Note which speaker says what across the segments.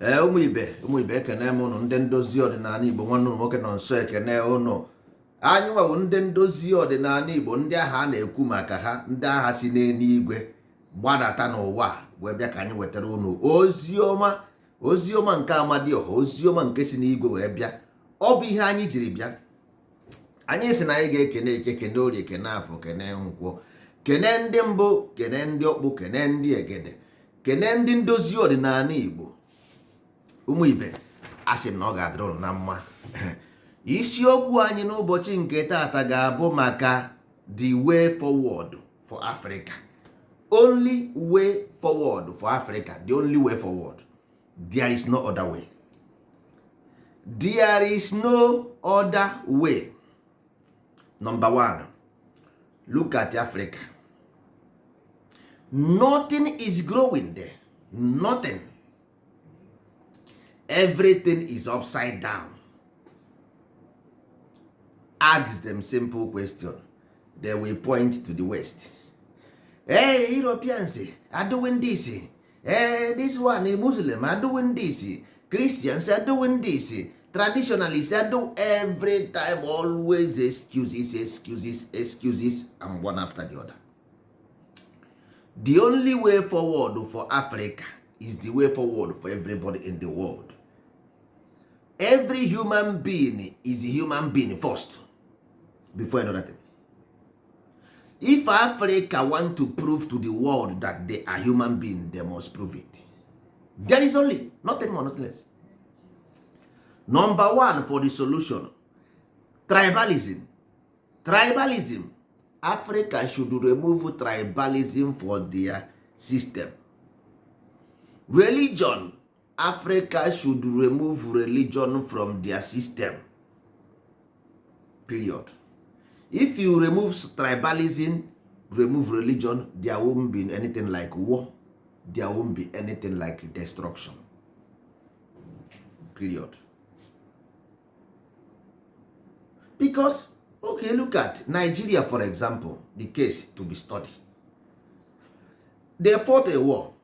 Speaker 1: ụmụ ibe ekene m ụnụ ndị ndozi ọdịnala Igbo, nwanne ụnụ nwoke nọ nso ekene ụnụ. Anyị nwawo ndị ndozi ọdịnala Igbo, ndị agha a na-ekwu maka ha, ndị agha si n'eluigwe gbadata n'ụwa wee bịa ka anyị wetara ụnụ oziọma nke Amadioha, oziọma nke si n'igwe wee bịa. Ọ bụ ihe anyị jiri bịa. Anyị si na anyị ga-ekene eke, kene orie, kene afọ, kene nkwọ, kene ndị mbụ, kene ndị ọkpụ, kene ndị egede, kene ndị ndozi ọdịnala Igbo. Ụmụ ibe, asị m na ọ ga-adịrị ụnụ na mma. Isiokwu anyị n'ụbọchị nke taata ga-abụ maka the way forward for Africa. Only way forward for Africa. The only way forward. There is no other way. There is no other way. Number one, look at Africa. Nothing is growing there. Nothing. Everything is upside down. Ask them simple question. They will point to the West. Hey, Europeans are doing this. Hey, this one, Muslim are doing this. Christians are doing this. Traditionalists are doing every time, always excuses, and one after the other. The only way forward for Africa is the way forward for everybody in the world. Every human being is a human being first, before another thing. If Africa want to prove to the world that they are human beings, they must prove it. There is only, nothing more, nothing less. Number one for the solution, tribalism. Tribalism. Africa should remove tribalism for their system. Religion. Africa should remove religion from their system. Period. If you remove tribalism, remove religion, there won't be anything like war. There won't be anything like destruction. Period. Because, okay, look at Nigeria, for example, the case to be studied. They fought a war.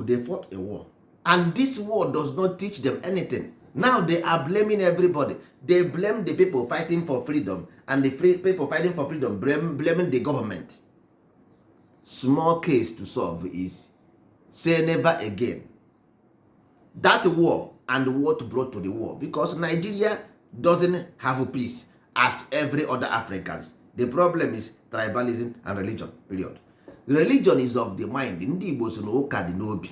Speaker 1: They fought a war. And this war does not teach them anything. Now they are blaming everybody. They blame the people fighting for freedom, and the people fighting for freedom blaming the government. Small case to solve is say never again. That war and what brought to the war, because Nigeria doesn't have peace as every other Africans. The problem is tribalism and religion, period. Religion is of the mind. Ndị Igbo so na ụka dị n'obi.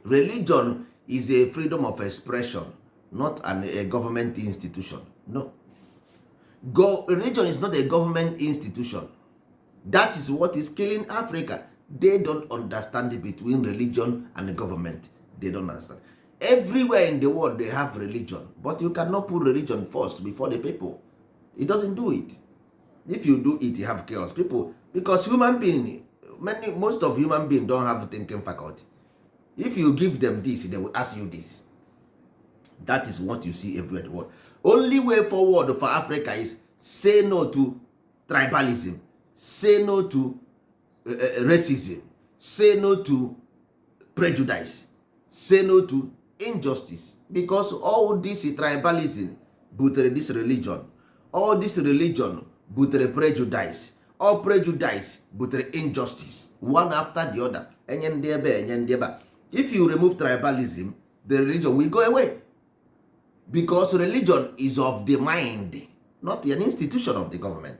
Speaker 1: Religion is a freedom of expression, not a government institution. No. Religion is not a government institution. That is what is killing Africa. They don't understand between religion and the government. They don't understand. Everywhere in the world they have religion, but you cannot put religion first before the people. It doesn't do it. If you do it, you have chaos. People, because human being, most of human beings don't have thinking faculty. If you give them this, they will ask you this. That is what you see everywhere in the world. Only way forward for Africa is say no to tribalism, say no to racism, say no to prejudice, say no to injustice. Because all this tribalism butere this religion, all this religion butere prejudice, all prejudice butere injustice, one after the other. Enye ndị ebe, enye ndị ebe. If you remove tribalism, the religion will go away. Because religion is of the mind, not an institution of the government.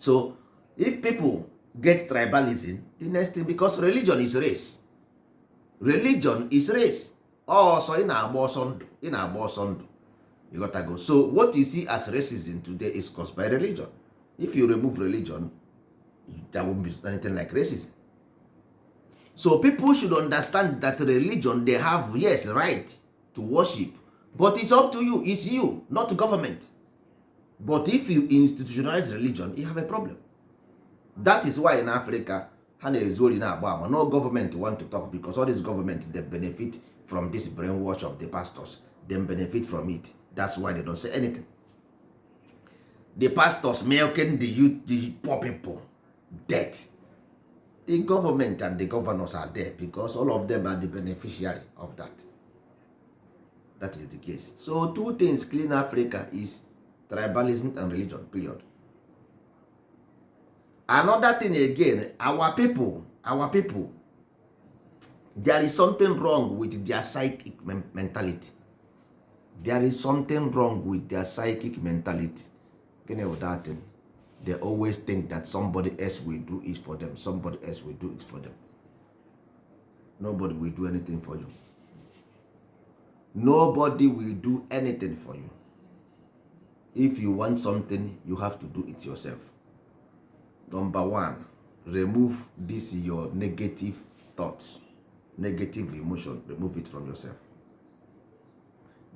Speaker 1: So, if people get tribalism, the next thing, because religion is race. Religion is race. Oh, so in a boson, you gotta go. So, what you see as racism today is caused by religion. If you remove religion, there won't be anything like racism. So people should understand that religion, they have, yes, right to worship, but it's up to you. It's you, not the government. But if you institutionalize religion, you have a problem. That is why in Africa, no government want to talk, because all this government, they benefit from this brainwash of the pastors. They benefit from it. That's why they don't say anything. The pastors milking the youth, the poor people, debt. The government and the governors are there because all of them are the beneficiary of that. That is the case. So two things killing Africa is tribalism and religion, period. Another thing again, our people, there is something wrong with their psychic mentality. There is something wrong with their psychic mentality. Gịnị bụ that thing? They always think that somebody else will do it for them. Somebody else will do it for them. Nobody will do anything for you. Nobody will do anything for you. If you want something, you have to do it yourself. Number one, remove this your negative thoughts, negative emotion. Remove it from yourself.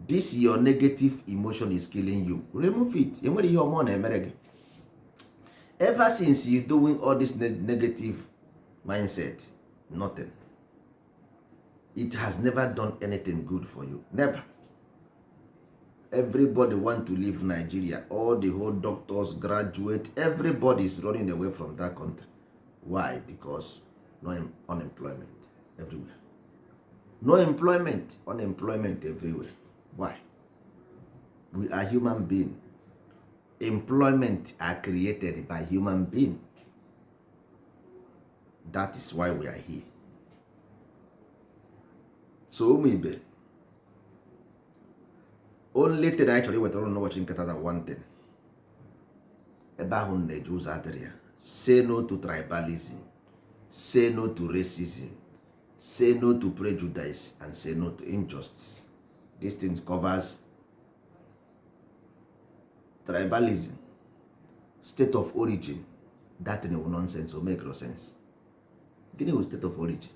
Speaker 1: This your negative emotion is killing you. Remove it. Enwere ihe ọma na-emere gị. Ever since you doing all this negative mindset, nothing. It has never done anything good for you. Never. Everybody want to leave Nigeria. All the whole doctors, graduate, everybody is running away from that country. Why? Because no unemployment everywhere. No employment, unemployment everywhere. Why? We are human beings. Employment are created by human beings. That is why we are here. So maybe only thing I actually wetara n'ụbọchị nketa that one thing. Ebe ahụ na-eji ụzọ adịrị ya. Say no to tribalism. Say no to racism. Say no to prejudice and say no to injustice. These things covers tribalism, state of origin. That thing is nonsense or make no sense. Gịnị bụ state of origin?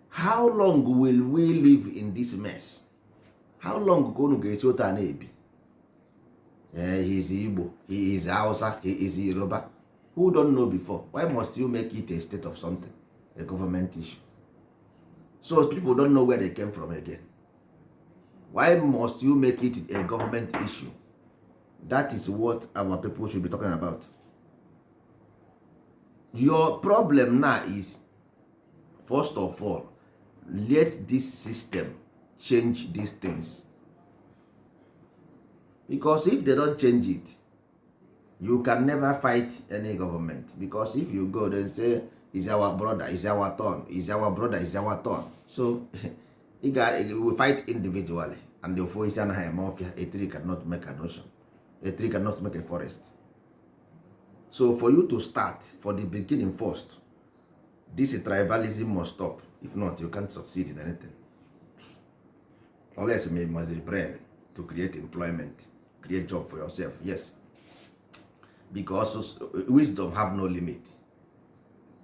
Speaker 1: How long will we live in this mess? How long ka unu ga-esi otu a na-ebi? He is Igbo, he is Hausa, he is Yoruba. Who don't know before? Why must you make it a state of something? A government issue. So people don't know where they came from again. Why must you make it a government issue? That is what our people should be talking about. Your problem now is, first of all, let this system change these things. Because if they don't change it, you can never fight any government. Because if you go and say, is our brother, is our turn, is our brother, is our turn. So you will fight individually. And the voice and a tree cannot make an ocean. A tree cannot make a forest. So for you to start, for the beginning first, this tribalism must stop. If not, you can't succeed in anything. Unless you must be brain to create employment, create job for yourself. Yes. Because wisdom have no limit.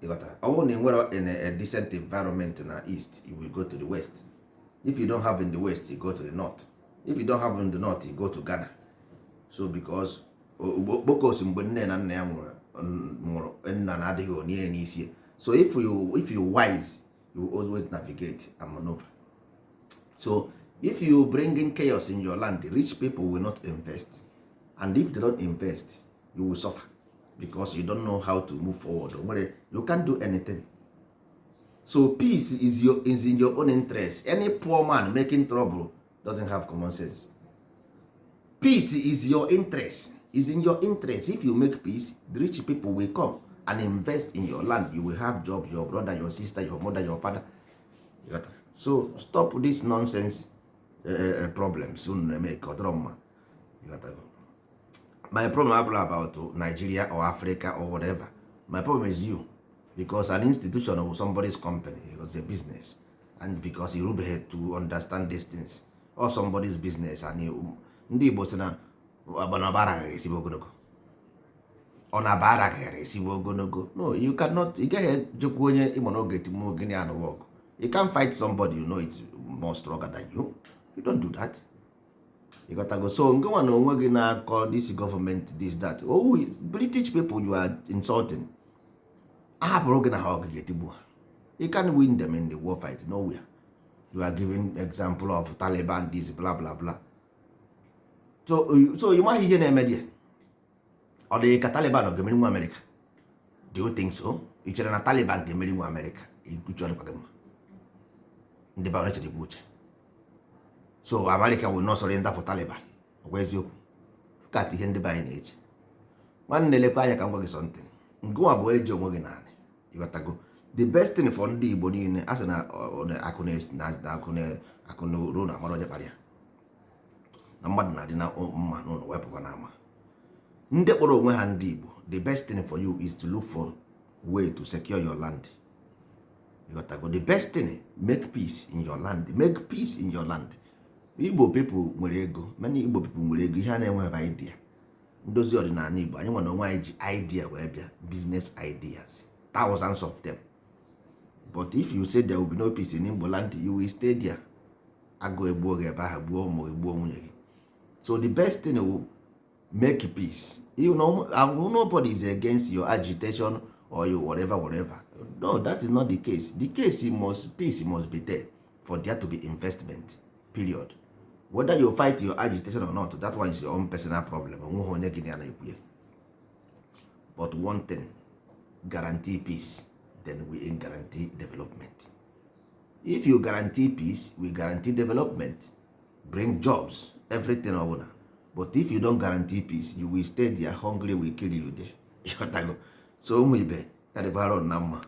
Speaker 1: You got that? Only in a decent environment in the east, you will go to the west. If you don't have in the west, you go to the north. If you don't have in the north, you go to Ghana. So because mgbe nne na nna ya nwụrụ nna na adịghị onye n'isi. So if you wise, you always navigate and maneuver. So if you bring in chaos in your land, the rich people will not invest. And if they don't invest, you will suffer because you don't know how to move forward. You can't do anything. So peace is in your own interest. Any poor man making trouble doesn't have common sense. Peace is your interest. Is in your interest. If you make peace, the rich people will come and invest in your land. You will have job, your brother, your sister, your mother, your father. So stop this nonsense problems. My problem is about Nigeria or Africa or whatever. My problem is you. Because an institution of somebody's company, it was a business. And because you have to understand these things. Or somebody's business. And you ndị Igbo sị na ọbanabara ga-esibe ogologo. Ọnabara ga-esibe ogologo. No, you cannot. You gaghị jekwu onye ịmụ na oge etimo gịnị anụ work. You can't fight somebody you know it's more stronger than you. You don't do that. You gotta go. So nke nwa na onwe gị na-akọ this government, this, that. Oh, British people you are insulting. Ahapụrụ gị na ha ọgụ ga-etigbu ha. You can't win them in the war fight. Nowhere. You are giving example of Taliban, this, blah, blah, blah. So you maghị ihe na-eme dị ọ dị ka Taliban ọ ga-emeri nwa America? Do you think so? ị chere na Taliban ga-emeri nwa Amerịka? Uche ọdịkwa gị mma. Ndị be chere bụ uche. So America will not surrender for Taliban. Ọgwa eziokwu ka ihe ndị be anyị na-eche. Nwanne lekwa anya ka m gwa gị something. Ngụwa bụ eji onwe gị naanị. Ịghọtago? The best thing for ndị Igbo niile a sị na akụ na ruo na amara onye kparịa na mmadụ na-adị na mma n'ụlọ wepụkwa n'ama. Ndị kpọrọ onwe ha ndị Igbo, the best thing for you is to look for way to secure your land. You got to go. The best thing, make peace in your land. Make peace in your land. Igbo people nwere ego. Many Igbo people nwere ego. Ihe a na-enweghị idea. Ndozi ọdịnala Igbo, anyị nwere onwe anyị ji idea wee bịa, business ideas, thousands of them. But if you say there will be no peace in Igbo land, you will stay there. Agụ egbuo gị ebe ahụ, gbuo ụmụ gị, gbuo nwunye gị. So the best thing will make peace. You know, nobody is against your agitation or you whatever. No, that is not the case. The case peace must be there for there to be investment. Period. Whether you fight your agitation or not, that one is your own personal problem. But one thing, guarantee peace, then we guarantee development. If you guarantee peace, we guarantee development, bring jobs, everything over. But if you don't guarantee peace, you will stay there, hungry will kill you there. So ụmụ ibe, ka dịbara na mma.